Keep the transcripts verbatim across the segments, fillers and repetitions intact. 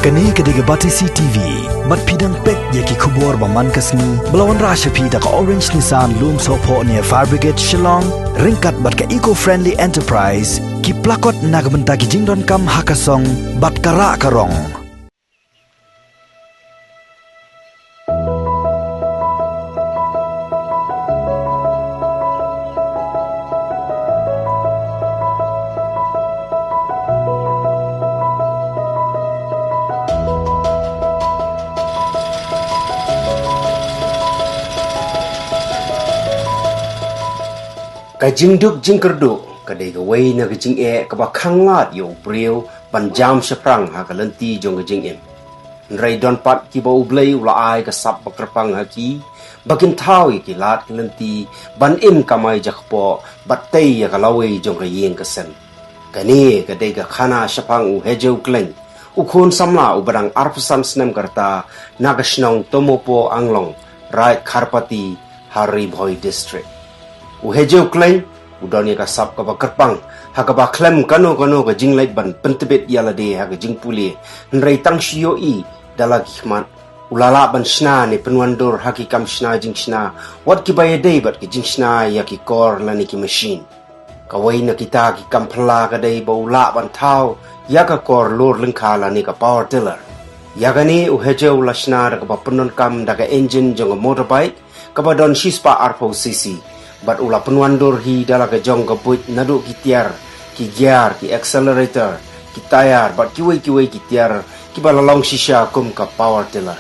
Kane ka dei ka Batesi T V. Bad phi dang peit ïa ki khubor ba man ka sngi ba la wanrah sha phi da ka Orange Nissan Lumsohphoh near Fire Brigade Shillong, ryngkat bad ka Eco Friendly Enterprise, ki plakot na ka bynta ki jingdonkam ha ka song bad ka rah ka rong. Ka jingduk jingkyrduh ka dei kawei na ka jingeh kaba khanglad ïa u briew ban jam shaphrang ha ka lynti jong ka jingim. Hynrei don pat kiba U Blei u la ai ka sap ba kyrpang ha ki, ba kin thaw ïa ki lad ki lynti ban im kamai jakpoh bad tei ïa ka lawei jong ka ïing ka sem. Kane ka dei ka khana shaphang u Hejeu Kleiñ, u khun samla uba dang arphew san snem ka rta, na ka shnong Tomopo Anglong, Raid Kharpati, ha Ri Bhoi District. U Hejeu Kleiñ u don ïa ka sap kaba kyrpang ha kaba khlem kano kano ka jingleit ban pyntbit ïa lade ha ka jingpule, hynrei tang shu ïohi da la ki khmat u la lah ban shna ne pynwandur ha ki kam shna jingshna, wat kiba ïadei bad ki jingshna ïa ki kor lane ki machine. Kawei na kita ki kam phylla ka dei ba u lah ban thaw ïa ka kor lur lyngkha lane ka power tiller. Ïa kane u Hejeu u la shna da kaba pyndonkam da ka engine jong ka motorbike kaba don shispah arphew C C, bad u la pynwandur hi da la ka jong ka buit naduh ki tiar, ki gear, ki accelerator, ki tayar bad kiwei kiwei ki tiar kiba la long shisha kum ka power tiller.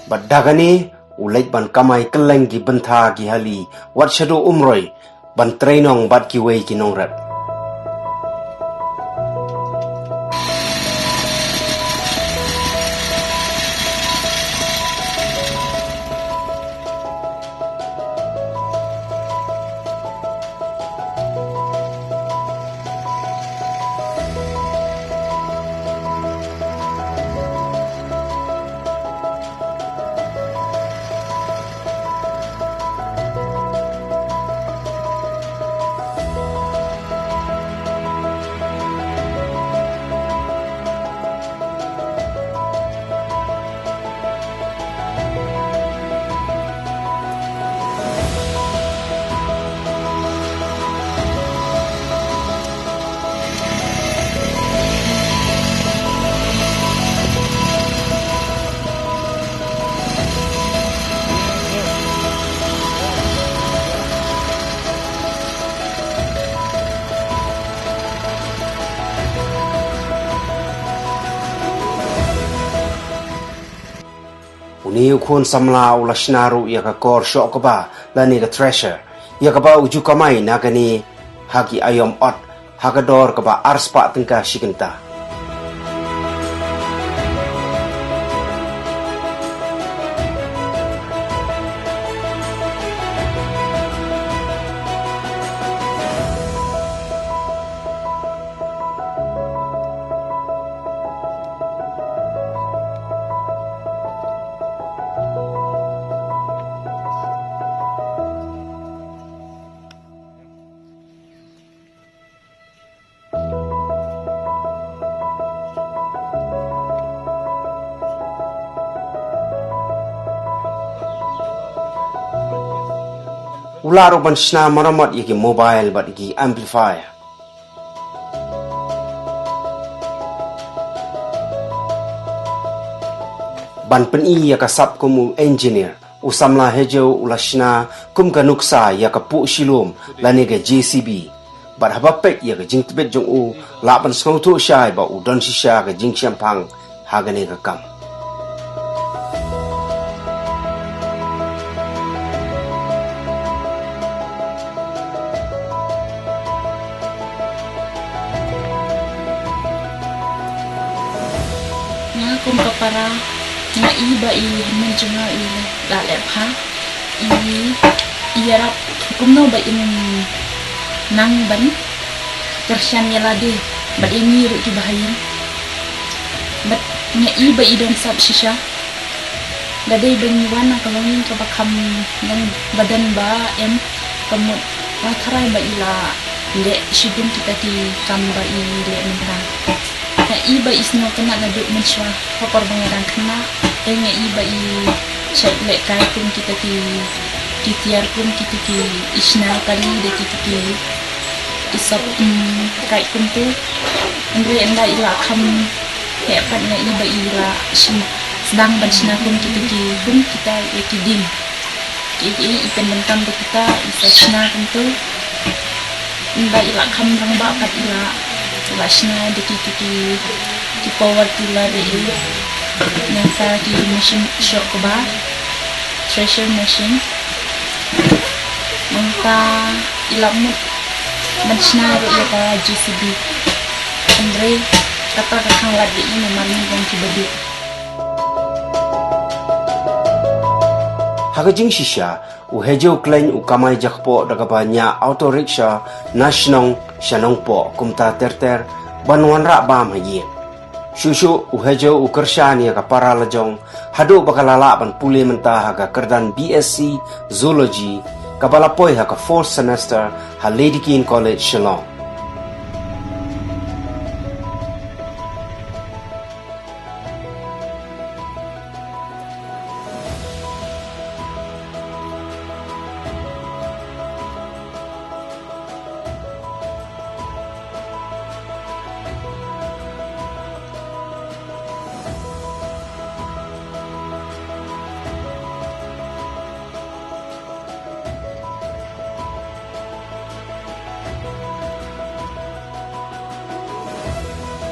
Bad da kane u leit ban kamai kylleng ki bynta ki hali, wat shaduh Umroi, ban trei nong bad kiwei ki nongrep. Une u khun samla u la shna ruh ïa ka kor shoh kaba lane ka thresher, ïa kaba u ju kamai na kane ha ki aïom ot ha ka dor kaba arspah tyngka shi kynta. U lah ruh ban shna maramot ïa ki mobile bad ïa ki amplifier. Ban pyni ïa ka sap kum u engineer, u samla Hejeu u la shna kum ka nuksa ïa ka puh shilum lane ka J C B. Bad haba peit ïa ka jingtbit jong u, lah ban sngewthuh shai ba u don shisha ka jingshemphang ha kane ka kam. Nga kum ka para, nga i ba i hynmen jong nga i la leh bha, i, i ïarap kumno ba in nang ban kyrshan ïa lade. Bad ïa ngi ruh kiba ha ïing. Bad nga i ba i don sap shisha. Da dei ba ngi wan na ka longïing kaba kham, nang ba don ba em, ka mut nga tharai ba i la leh shibun kita ki kam ba i leh mynta. Nga i ba i sngewtynnat naduh mynshuwa, ha por ba nga dang khynnah, te nga i ba i shait lehkai kum kita ki, ki tiar kum kita ki, i shna kali da kita ki, i sop, mm, kai kumtu. Hynrei ynda i la kham heh pat nga i ba i la sdang ban shna kum kita ki, kum kita ïa ki dieng. Ki, ki, i pyndonkam da kita, i sa shna kumtu. Ynda i la kham rangbah pat i la, i la shna da ki, ki, ki, ki power tiller ïa i. Nangta ki machine shoh kba, thresher machine. Nangta i la mut ban shna ruh ïa ka J C B. Hynrei kata ka khanglad ïa i namar ngi long kiba bieit. Ha ka jingshisha, u Hejo Kleiñ u kamai jakpoh da kaba ñiah auto rickshaw na shnong sha nongpoh kumta ter ter ban wanrah bam ha ïing. Shuh shuh u Hejo u kyrshan ïa ka para lajong haduh ba ka la lah ban pule mynta ha ka kyrdan B S C Zoology kaba la poi ha ka fourth semester ha Lady Keane College Shillong.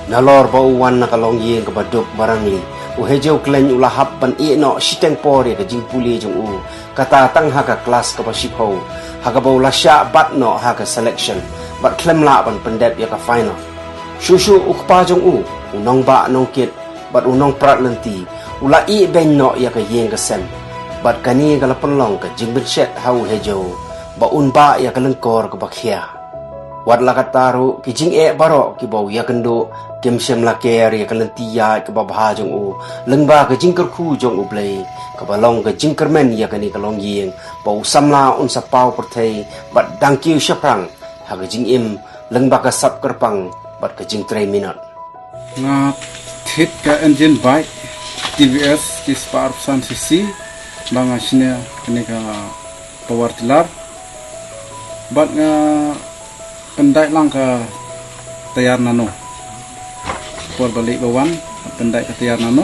Nalor ba u wan na ka longïing kaba duk ba rangli, u Hejo Kleiñ u la hap ban ïeh noh shiteng por ïa ka jingpule jong u, kata tang ha ka klas kaba shiphew, ha kaba u la shah bat noh ha ka selection bad khlem lah ban pyndep ïa ka final. Shuh shuh u kpa jong u, u nongbah nongkit bad u nongprat lynti, u la ïeh beiñ noh ïa ka ïing ka sem. Bad kane ka la pynlong ka jingpynshet ha u Hejo ba un bah ïa ka lyngkor kaba khia. Wat la katta ruh, ki jingeh baroh kiba u ïakynduh kim shym la ker ïa ka lynti ïaid kaba bha jong u lyngba ka jingkyrkhu jong U Blei, kaba long ka jingkyrmen ïa kane ka longïing ba u samla un sa paw pyrthei bad dang kiew shaphrang ha ka jingim lyngba ka sap kyrpang bad ka jingtrei minot. Nga thied ka engine bike T V S ki spah arphew san C C ba nga shna kane ka power tiller. Bad nga pyndait lang ka tayar nano. Por ba leit ba wan, pyndait ka tayar nano.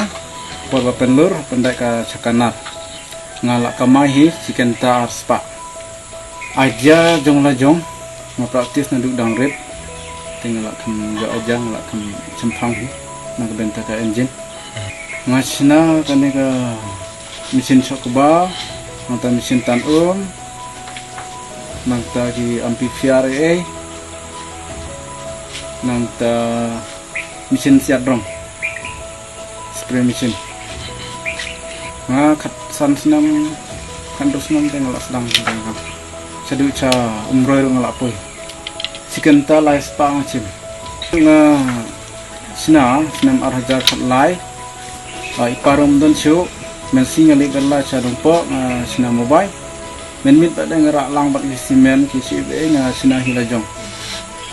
Por ba pynlur, pyndait ka chakan nar. Nga la kamai hi shi kynta ar spah. Idea jong la jong, nga practice naduh dang rit. Te nga la kham ïoh idea, nga la kham shemphang hi na ka bynta ka engine. Nga shna kane ka machine shoh kba, nangta machine tan um, nangta ki amplifier ei ei, nangta machine siat rong, spray machine. Nga khatsan snem, khathynriew snem te nga la sdang, sdang. Shaduh sha Umroi ruh nga la poi. Shi kynta lai spah nga shim. Nga shna snem ar hajar khatlai. Ah, i pa ruh ym don shuh. Mynsngi nga leit bylla sha Nongpoh, nga shna mobile. Mynmiet pat nga rah lang bad ki cement ki shibun, nga shna hi la jong.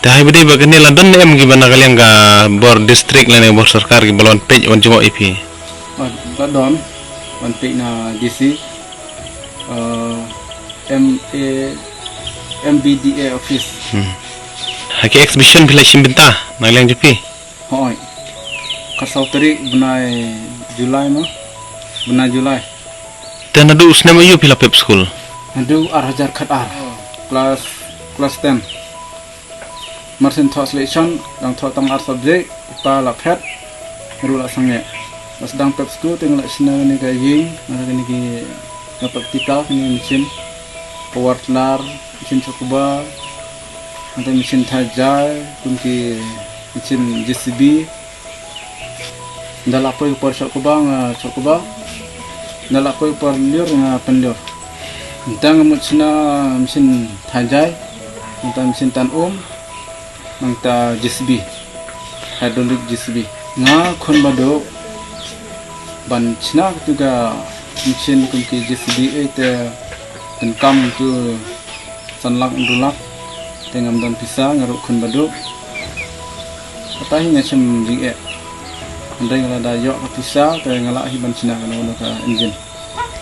Te haba dei ba kane la don ne em kiba na ka liang ka bor district lane bor sorkar kiba la wan peit wan jngoh ïa phi? Ah, la don, wan peit na D C, ah, M A, M B D A office. Hmm. Ha ki exhibition phi la shim bynta na ka liang jong phi? Hooid. Ka saw tarik bnai July mo. Bnai July. Te naduh u snem aïu phi la pep skul? Naduh ar hajar khatar. Klas, klas ten. Mar shen thoh selection, dang thoh tang ar subject, i pa la phet, ruh la sangeh. La sdang pep skul, te nga la shna kane ka ïing, nga la kane ki, ka practical, kane machine, power tiller, machine shoh kba, nangta machine thait jai, kum ki machine J C B. Nda la poi por shoh kba nga shoh kba. Nda la poi por lur nga pynlur. Nda nga mut shna machine thait jai, nangta machine tan um, nangta J C B. Hydraulic J C B. Nga khun ba duk ban chna katu ka machine kum ki J C B, eh, te pyndonkam tu san lak hynriew lak, te ngam don pisa, nga ruh khun ba duk. Kata hi nga shem jingeh. Hynrei nga la da ïoh ka pisa, te nga lah hi ban chna kano kano ka engine.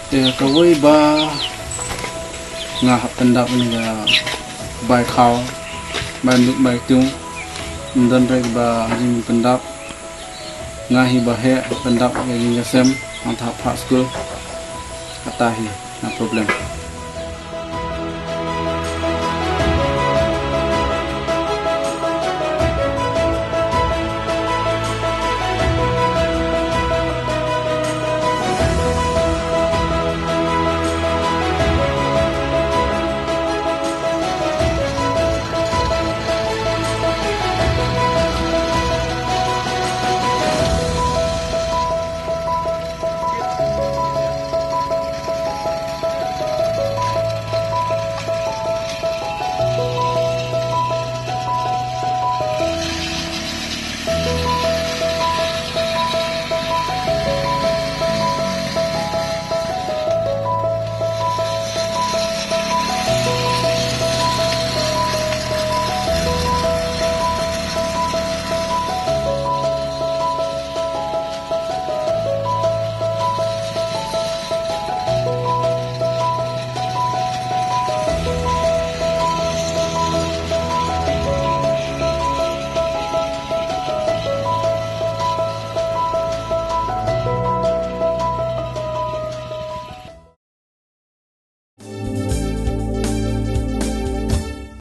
Te kawei ba nga hap pyndap ïa ka bai khaw, bai mut bai tung. Ym don re ba ha jingpyndap. Nga hi ba heh pyndap ïa ka jingsem, hangta hap phah skul. Kata hi na problem.